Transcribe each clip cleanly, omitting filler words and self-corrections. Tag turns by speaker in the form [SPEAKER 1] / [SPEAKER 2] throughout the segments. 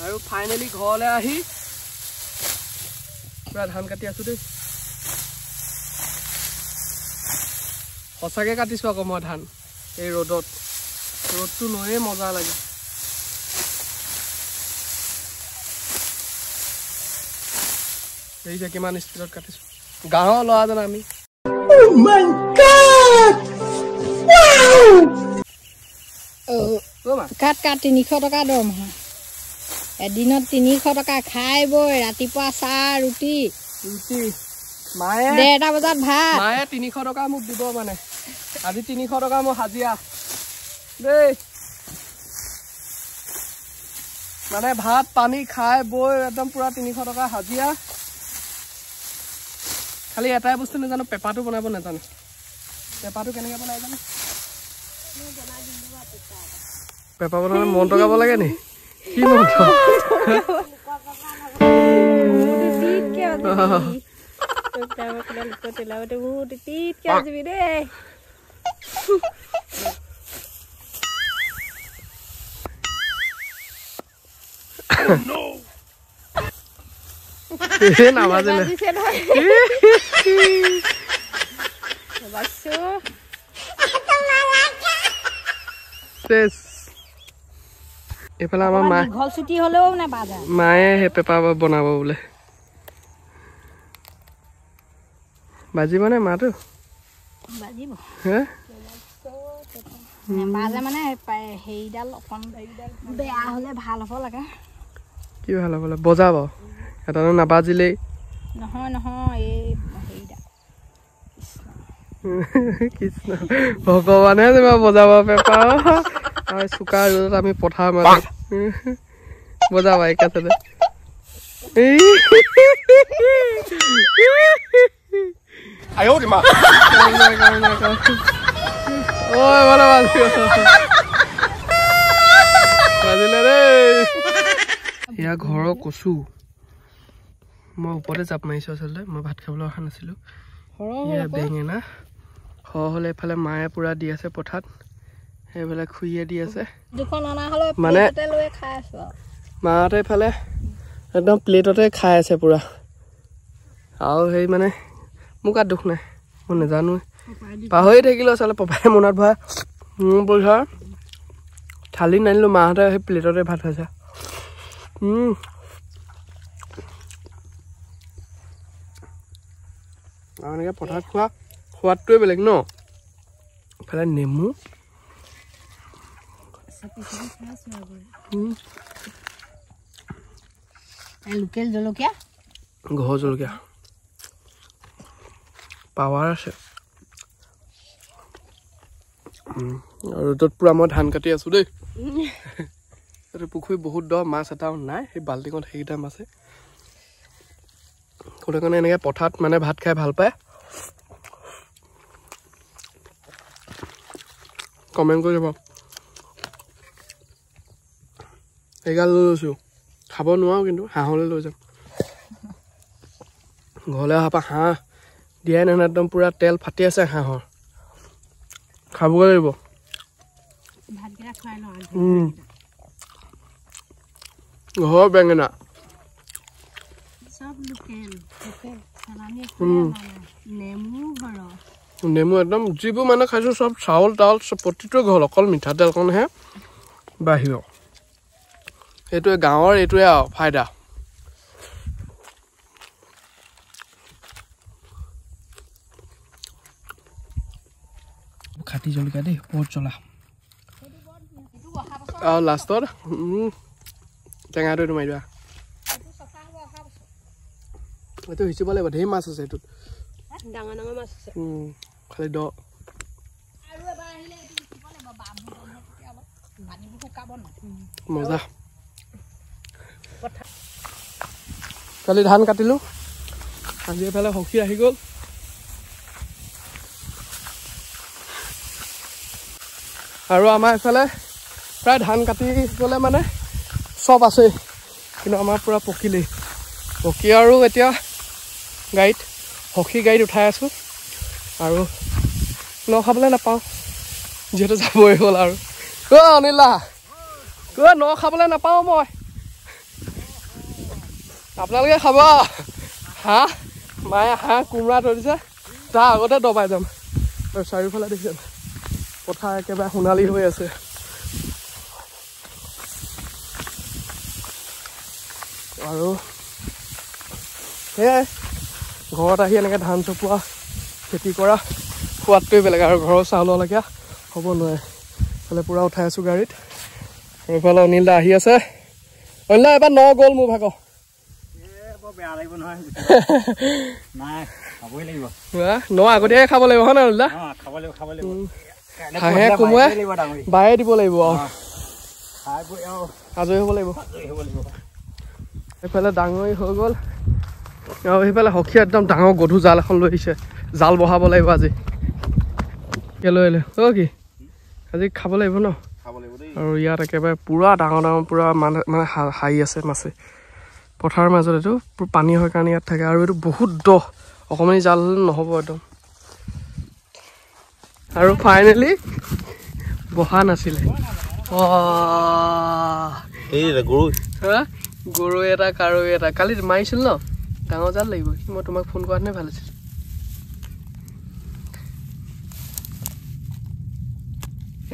[SPEAKER 1] আৰু ফাইনেলি ঘৰলৈ আহি পুৰা ধান কাটি আছো দেই। সঁচাকৈ কাটিছোঁ আকৌ মই ধান এই ৰ'দত, ৰ'দটো লৈয়ে মজা লাগে। দেখিছে কিমান স্পীডত কাটিছোঁ, গাঁৱৰ ল'ৰা জানা আমি।
[SPEAKER 2] কাট কাট 300 টকা দৰমহা, এদিনত 300 টকা খাই বৈ, ৰাতিপুৱা চাহ ৰুটি,
[SPEAKER 1] ৰুটি মায়ে
[SPEAKER 2] 1:30 বজাত ভাত।
[SPEAKER 1] মায়ে 300 টকা মোক দিব, মানে আজি 300 টকা মোৰ হাজিৰা দেই। মানে ভাত পানী খাই বৈ একদম পুৰা 300 টকা হাজিৰা। খালি এটাই বস্তু নাজানো, পেপাটো বনাব নাজানো। পেপাটো কেনেকৈ বনাই জানো? পেপা বনালে মন্ত্ৰ গাব লাগে নি? কি মন্ত্ৰ? নাবাজিলে। এইফালে আমাৰ মা মায়ে সেই পেপা বনাব বোলে। বাজিবনে মাটো? কি ভাল হ'ব বজাব? এটা নাবাজিলেই
[SPEAKER 2] নহয় নহয়, এই হেৰিডাল।
[SPEAKER 1] কৃষ্ণ ভগৱানে যেনিবা বজাব পেপা। আৰু চোকা ৰ'দত আমি পথাৰ মাজত বজাবা একেচাতে। বাজিলে দেই। এয়া ঘৰৰ কচু, মই ওপৰতে জাপ মাৰিছোঁ। আচলতে মই ভাত খাবলৈ অহা নাছিলোঁ। এয়া বেঙেনা সৰহ হ'লে এইফালে মায়ে পূৰা দি আছে পথাৰত, সেইফালে খুৰীয়ে দি আছে। মানে মাহঁতে এইফালে একদম প্লেটতে খাই আছে পূৰা। আৰু সেই মানে মোৰ গাত দুখ নাই, মই নাজানোৱে, পাহৰি থাকিলোঁ আচলতে। পপাই মোনাত ভৰাই পইচা থালি নানিলোঁ, মাহঁতে সেই প্লেটতে ভাত খাইছে। আৰু এনেকৈ পথাৰত খোৱা সোৱাদটোৱে বেলেগ ন। ইফালে নেমু,
[SPEAKER 2] লোকেল জলকীয়া,
[SPEAKER 1] ঘৰৰ জলকীয়া, পাৱাৰ আছে। ৰ'দত পূৰা মই ধান কাটি আছোঁ দেই। এইটো পুখুৰী বহুত দ, মাছ এটাও নাই, সেই বাল্টিঙত সেইকেইটা মাছে। কোনে কোনে এনেকৈ পথাৰত মানে ভাত খাই ভাল পায় কমেণ্ট কৰি যাব। এইগাল লৈ লৈছোঁ, খাব নোৱাৰোঁ কিন্তু হাঁহলৈ লৈ যাম। ঘৰলৈ অহাৰ পৰা হাঁহ দিয়াই নহয়, একদম পূৰা তেল ফাটি আছে হাঁহৰ, খাবগৈ লাগিব। ঘৰৰ বেঙেনা, নেমু একদম যিবোৰ মানে খাইছোঁ চব চাউল তাউল চব প্ৰতিটোৱে ঘৰ, অকল মিঠাতেলকণহে বাহিৰৰ। এইটোৱে গাঁৱৰ এইটোৱে আৰু ফাইদা। খাটি জলকীয়া দেই, বহুত জ্বলা। আৰু লাষ্টত টেঙাটো এইটো মাৰি দিয়া, এইটো সিঁচিব লাগিব। ঢেৰ মাছ আছে এইটোত,
[SPEAKER 2] ডাঙৰ ডাঙৰ মাছ আছে।
[SPEAKER 1] খালি দ মজা। কালি ধান কাটিলোঁ, আজি এইফালে সখী আহি গ'ল। আৰু আমাৰ এইফালে প্ৰায় ধান কাটিবলৈ মানে চব আছেই, কিন্তু আমাৰ পূৰা পকিলেই পকি। আৰু এতিয়া গাড়ীত সখী গাড়ীত উঠাই আছোঁ, আৰু ন খাবলৈ নাপাওঁ যিহেতু যাবই হ'ল। আৰু অ' অনিলা, ন খাবলৈ নাপাওঁ মই। আপোনালোকে খাব হাঁহ, মায়ে হাঁহ কোমোৰা থৈ দিছে, তাৰ আগতে দবাই যাম। আৰু চাৰিওফালে দেখিছে পথাৰ একেবাৰে সোণালী হৈ আছে। আৰু সেয়াই ঘৰত আহি এনেকৈ ধান চপোৱা, খেতি কৰা সোৱাদটোৱে বেলেগ, আৰু ঘৰৰ চাউলৰ লেখীয়া হ'ব নোৱাৰে। এইফালে পূৰা উঠাই আছোঁ গাড়ীত। আৰু এইফালে অনিল দা আহি আছে। অনিল দা এবাৰ ন গ'ল মোৰ ভাগৰ। ন আগতীয়াকৈ খাব লাগিব হয় নাই অনিল দা? হাঁহে কোমোৰাই বায়ে দিব লাগিব আৰু আজৰি হ'ব লাগিব। এইফালে ডাঙৰি হৈ গ'ল। আৰু সেইফালে সখীয়ে একদম ডাঙৰ গধুৰ জাল এখন লৈ আহিছে, জাল বহাব লাগিব আজি। লৈ আহিলে অ' কি আজি খাব লাগিব ন। আৰু ইয়াত একেবাৰে পূৰা ডাঙৰ ডাঙৰ পূৰা মানে হাঁহি আছে মাছে পথাৰৰ মাজত। এইটো পানী হয় কাৰণে ইয়াত থাকে। আৰু এইটো বহুত দ, অকণমানি জাল হ'লে নহ'ব একদম। আৰু ফাইনেলি বহা নাছিলে। গৰৈ এটা, কাৰৈ এটা কালি মাৰিছিল ন, ডাঙৰ জাল লাগিব। মই তোমাক ফোন কৰাহেঁতেনে ভাল আছিল।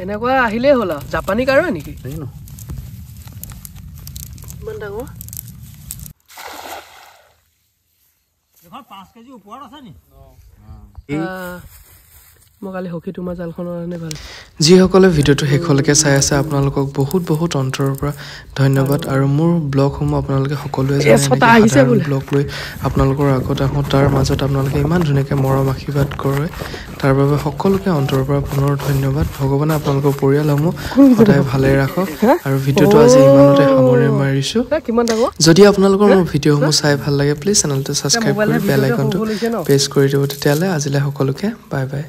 [SPEAKER 1] এনেকুৱা আহিলেই হ'ল আৰু। জাপানী কাৰৈ নেকি? ইমান ডাঙৰ। মই কালি সখী তোমাৰ জালখনৰ কাৰণে ভাল।
[SPEAKER 3] যিসকলে ভিডিঅ'টো শেষলৈকে চাই আছে আপোনালোকক বহুত বহুত অন্তৰৰ পৰা ধন্যবাদ। আৰু মোৰ ব্লগসমূহ আপোনালোকে সকলোৱে জানে, ব্লগ লৈ আপোনালোকৰ আগত আহোঁ, তাৰ মাজত আপোনালোকে ইমান ধুনীয়াকৈ মৰম আশীৰ্বাদ কৰে, তাৰ বাবে সকলোকে অন্তৰৰ পৰা পুনৰ ধন্যবাদ। ভগৱানে আপোনালোকৰ পৰিয়ালসমূহ সদায় ভালে ৰাখক। আৰু ভিডিঅ'টো আজি ইমানতে সামৰণি মাৰিছোঁ। যদি আপোনালোকৰ মোৰ ভিডিঅ'সমূহ চাই ভাল লাগে, প্লিজ চেনেলটো ছাবস্ক্ৰাইব কৰি বেল আইকনটো প্ৰেছ কৰি দিব। তেতিয়াহ'লে আজিলৈ সকলোকে বাই বাই।